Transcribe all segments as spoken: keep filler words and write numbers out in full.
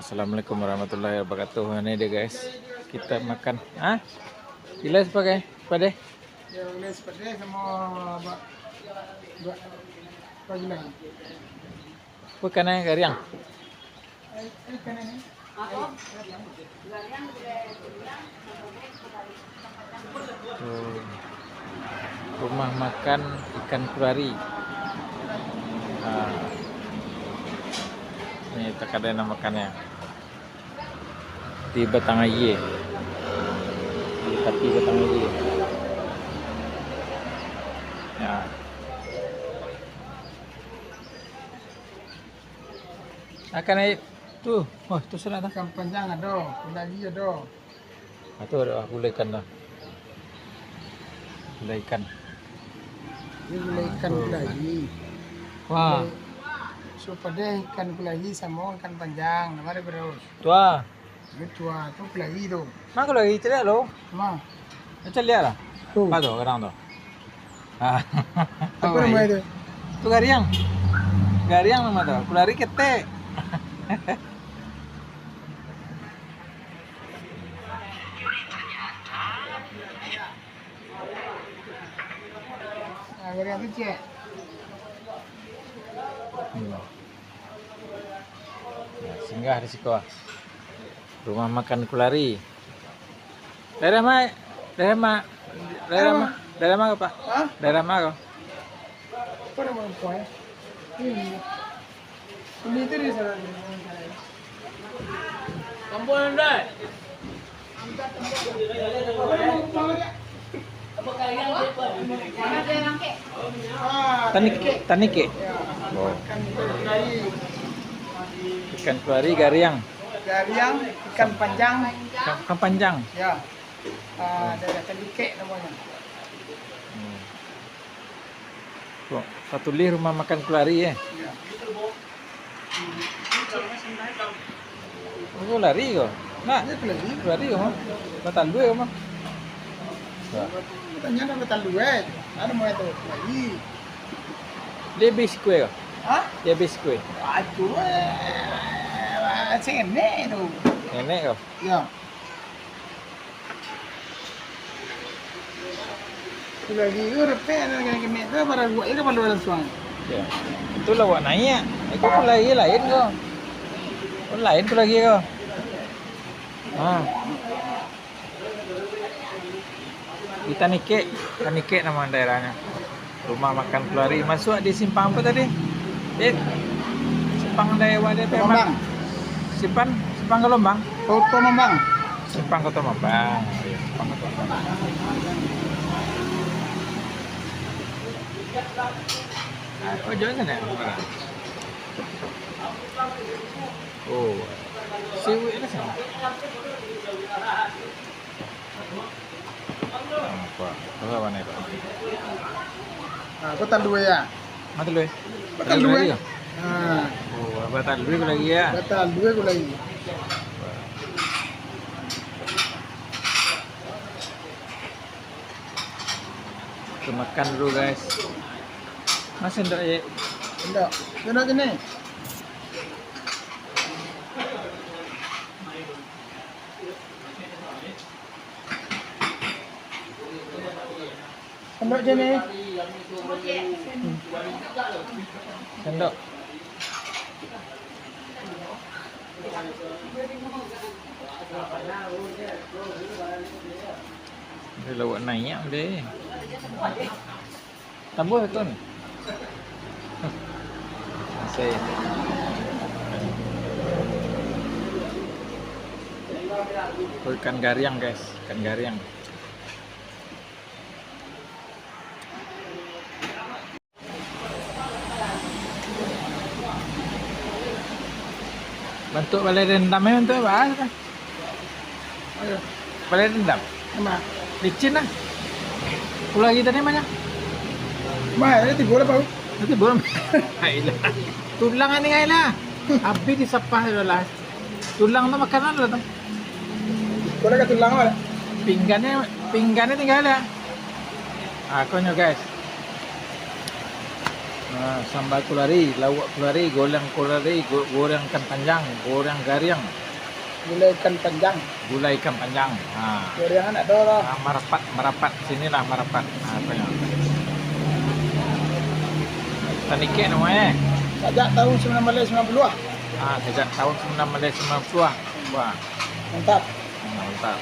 Assalamualaikum warahmatullahi wabarakatuh. Ini dia, guys. Kita makan. Hah? Gila sebagai padeh? Ya, gila sebagai sama bak, bak, bak gila. Apa ikan ni, gariang? Eh, eh, ikan ni. Tuh. Rumah makan ikan kulari. Ah. Ni takadai nak makan ya. Di batang aia. Di tapi batang aia. Ya. Akan aia tu. Oh, tu salah dah. Ikan panjang ado, kulari ado. Ah, tu ado gulai ikan tu. Gulai ikan. Ini gulai ikan kulari. Wah. Gulai, so padeh ikan kulari samo ikan panjang. Nama dia, Bro? Tua. Itu tua, tu kulari tu. Mah kulari caliak lo. Mah. Caliak lah. Tu. Apa tu kadang tu? Ah. Apa nama itu? Tu gariang. Gariang nama tu. Kulari ketek. Ah, gariang tu, cek. Hmm. Nah, singgah di siko. Rumah makan kulari. Daerah ma? Daerah ma? Daerah ma? Daerah ma, Pak? Hah? Daerah ma ko? Apa nama rumah ya? Ini. Ini tu di sana. Kampung Andai. Tanik, tanik. Oh. Ikan kuari gariang. Gariang, ikan panjang. Ikan, ikan panjang. Ya. Ah, ada ikan dikek namanya. Hmm. Kok tatulih rumah makan kulari, eh? Iya. Oh, lari ko? Nak? Iya, lari. Lari ko, mah? Batalue ko, mah? Tanya nak batalue, eh. Ada mau itu lari. Dia habis kue ko? Hah? Dia habis kue. Aduh, eh, sini tu. Nenek ko? Ya. Kulari tu repek, anak kenek-kenek tu, pada buek je kapalo lansuang. Ya. Itulah awak naiak. Iko kulari lain ko. Oh, lain kulari ko. Ha. Di Tanikek, Tanikek nama daerahnyo. Rumah makan kulari. Masuak di simpang apo tadi? Eh, simpang dari Wadah Koto Mambang. Simpang, simpang Gelombang? Koto Mambang. Simpang Koto Mambang. Oh, iya, simpang Koto Mambang. Ah, oh, jangan sana. Oh, siwik ada sana. Nampak. Apa warna itu? Ah, batalue ya. Batalue. Batalue. Batalue ya? Ah. Oh, batalue kulari ya. Batalue kulari. Kita makan dulu, guys. Masih ndak, ya? Ndak. Ndak kini. Sendok je ni. Hmm. Sendok. Dia lawak naiak deh. Tambah tu ni. Masih. Oh, ikan gariang, guys. Ikan gariang. Bantuak balai dendam ni, bantuak apo? Balai dendam. Licin lah. Kulari tadi mah. Mah, ada tigo lah, Pak. Ada tigo lah. Hai lah. Tulang ni, hai lah. Habis disapah tu lah. Tulang tu makan lah tu. Kau dah tulang lah. Pinggannyo, pinggannyo tinggal lah. Ah, konyo, guys. Ah, samba kulari, lauak kulari, goreng kulari, go-, goreng ikan panjang, goreng gariang. Gulai ikan panjang. Gulai ikan panjang. Ha. Gorengan ado lah. Ah, marapat, marapat. Sini lah marapat. Ah, apa yang? Tandikek namonyo. Sajak tahun sembilan belas sembilan puluh lah. Ah, sajak tahun sembilan belas sembilan puluh lah. Wah. Mantap. Hmm, mantap.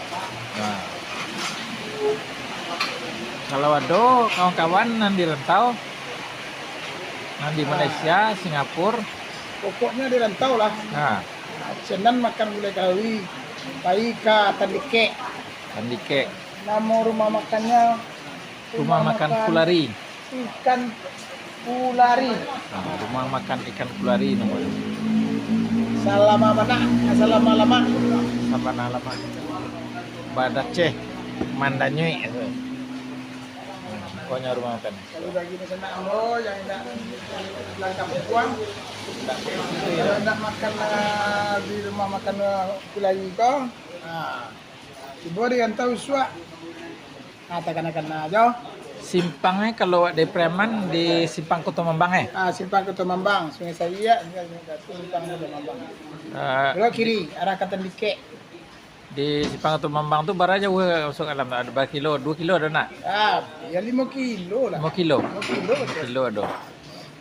Nah. Kalau ado kawan-kawan nan di rantau, nan di Malaysia, Singapura. Pokoknyo di rantau lah. Nah. Sinan makan gulai kawi, pai ka Tandikek. Tandikek. Namo rumah makannyo Rumah Makan Kulari. Ikan Kulari. Ah, rumah makan ikan kulari namonyo. Salama bana, salama lama. Sabana lama. Badaceh, mandanyuik. Pokoknyo rumah makan. Kalau bagi masanak ambo yang indak langkah puang, kalau indak makan, ah, di rumah makan, ah, kulari ko, ah, tibo di rantau suak. Ah, takana-kana jo. Simpangnyo kalau awak dari Pariaman di Simpang Koto Mambang, eh? Ah, Simpang Koto Mambang, Sungai Sariak, Simpang Koto Mambang. Ah, belok kiri, arah ka Tandikek. Di Simpang Koto Mambang tu bara jauah masuk ka dalam, ado bara kilo, duo kilo ado nak? Ah, ya limo kilo lah. Limo kilo? Limo kilo Limo betul. Kilo ado.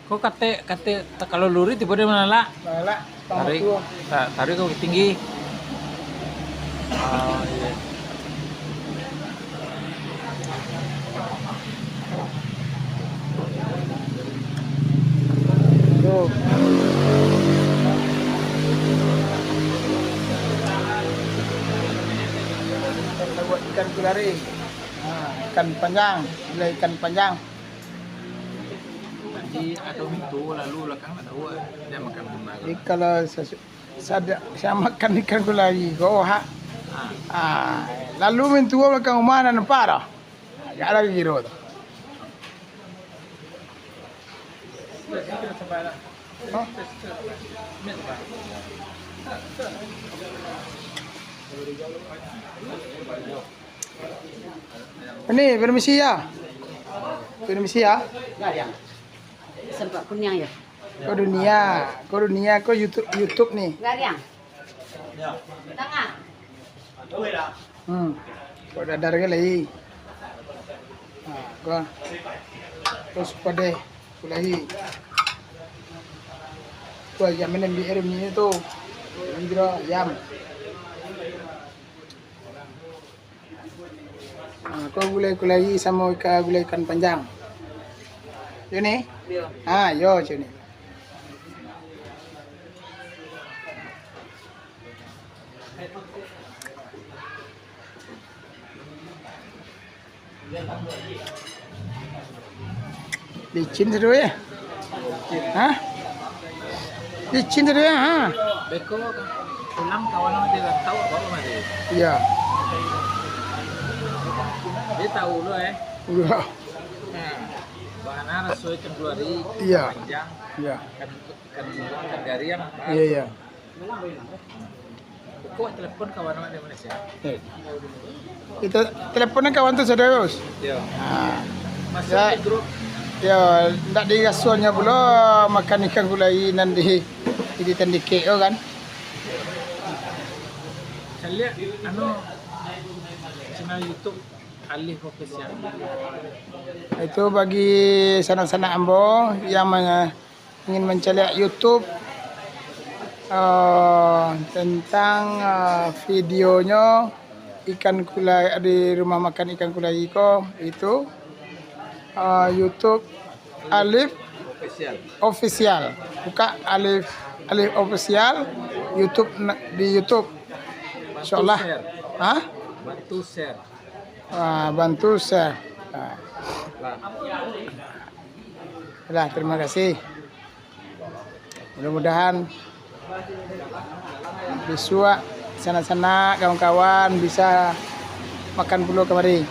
Ko katek, katek, kalau lurih tibo di Malalak. Malalak, Taruih, Pangatuang. Ta-, taruih ka Bukittinggi. Oh, iya. Tuh. Ikan kulari. Nah, ikan panjang, gulai ikan panjang. Tadi ado mintuo lalu balakang, ndak tahu, ah, dia makan rumah. Jadi kalau sesu-, sada-, sia makan ikan kulari ko, ha? Ah. Ah, lalu mintuo balakang rumah ndak nampak doh. Ah, jak lah kiro tu. Hah? Ini, permisi ya. Permisi ya. Gariang. Sempak kuniang ya. Ko dunia, ko dunia, ko YouTube, YouTube ni. Gariang. Tangah. Hmm. Ko dadar ko lai. Ha, ko. Terus padeh, ko lai. Ko ayam ni ambiak air minyak tu. Ini kira ayam. Ha, ko gulai kulai samo ika gulai ikan panjang. Yo ni? Yo. Ha, yo, cik ni. Licin sadoe. Ha? Licin sadoe, ha? Beko pulang kawan di rantau, baru mari. Iya. Dia tahu lo, eh. Iya. Nah, bagaimana raso ikan kulari, iya, panjang, iya, ikan, ikan, ikan gariang, iya, iya. Kok telepon kawan awak di Malaysia? Eh. Kita teleponnya kawan tu saudara, Bos. Yo. Ha. Masuk ya, di grup. Yo, ndak dirasuannya pulo makan ikan gulai nan di, di Tandikek tu kan. Saya lihat, anu, channel YouTube Alif Official. Itu bagi sanak-sanak ambo yang manga-, ingin mancaliak YouTube, eh, tentang, eh, videonyo ikan kulai di rumah makan ikan kulai ko, itu, eh, YouTube Alif Official. Official. Buka Alif, Alif Official, YouTube na-, di YouTube. Insyaallah. Bantu share. Hah? Bantu share. Ah, bantu share. Ah. Lah. Lah, terima kasih. Mudah-mudahan bisuak sanak-sanak, kawan-kawan bisa makan pulo kamari.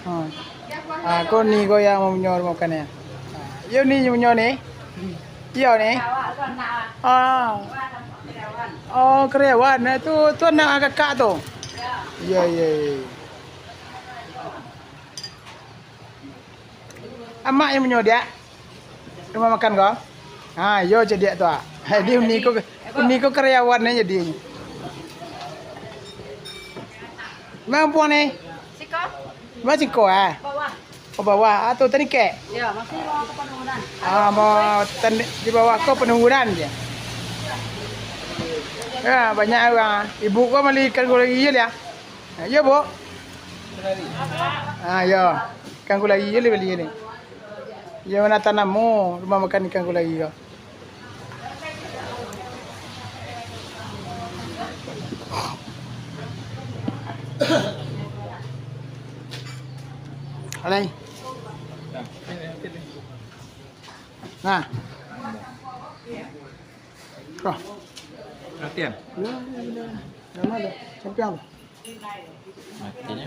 Hmm. Ah, ko ni ko yang mamunyo rumah makan ni. Ah, iyo ni punyo ni. Iyo ni. Ah. Oh, karyawan. Nah, tu, tu anak kakak tu. Iyo, iyo, iyo. Amak yang manyadiak rumah makan ko? Ha, iyo cadiak tu ah. Jadi uni ko, uni ko karyawan aja jadi. Mampu ni. Siko. Cuma siko ah. Bawah. Oh, bawah. Ah, tu tadi kek. Ya, masih bawah ke penurunan. Ah, mau tadi di bawah ko penurunan je. Ya, banyak orang. Ibu ko mali ikan goreng iyo dia. Ha, iyo, Bu. Ah, iyo. Ikan gulai iyo lah bali ni. Iyo, mana tanam mu rumah makan ikan gulai iyo. Alai. Nah. Roh. Latihan. Nah, nah, nah. Nama dah? Sampai apa? Matinya.